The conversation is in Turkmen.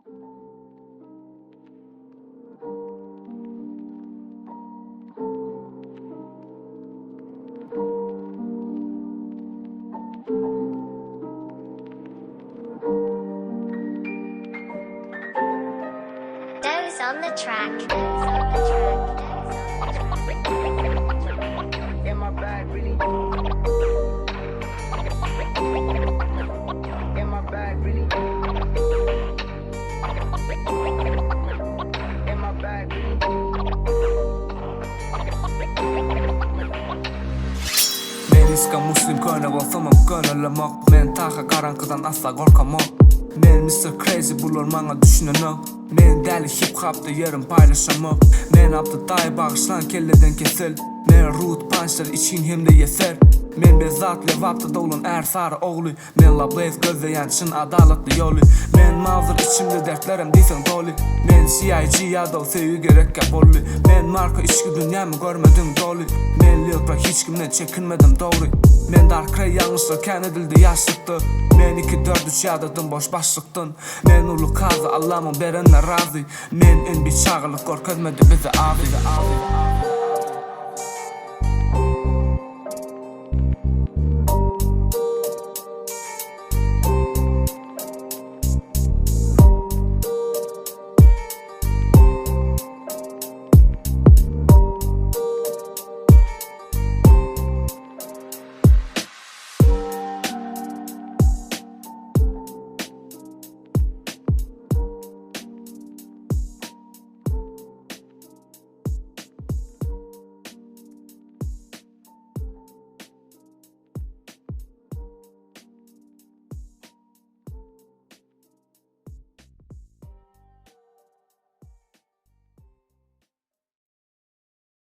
Doze on the track. In my bag, really. In my bag, really. In my bag, really. Men iska muslim köne bolsamam könelemok Men taha garaňkydan asla gorkamok Men Mister Crazy bular maňa düşünenok Men däli hip hopda ýerim paýlaşamok Men Abdy daýy bagyşlan kelleden kesel Men root punchlar içgin hemde ýeser Men bezzat Lebapda doglan ärsary ogly Men La Blaze gözleýän çyn adalatly ýoly Men Mauser içimde dertlerim diýseň doly Men CIG ýadaw söýgi gerekkä bolly Men Marko içki dünýämi görmediň doly Men Lil Pro hiç kimden çekinmedim dogry Men Dark Ray ýalňyşlar kän edildi ýaşlykda Men iki dört üç ýadadym boş başlykdan Men uly kazy Allamyň berenine razy Men NB çagalyk görkezmedi bize azy.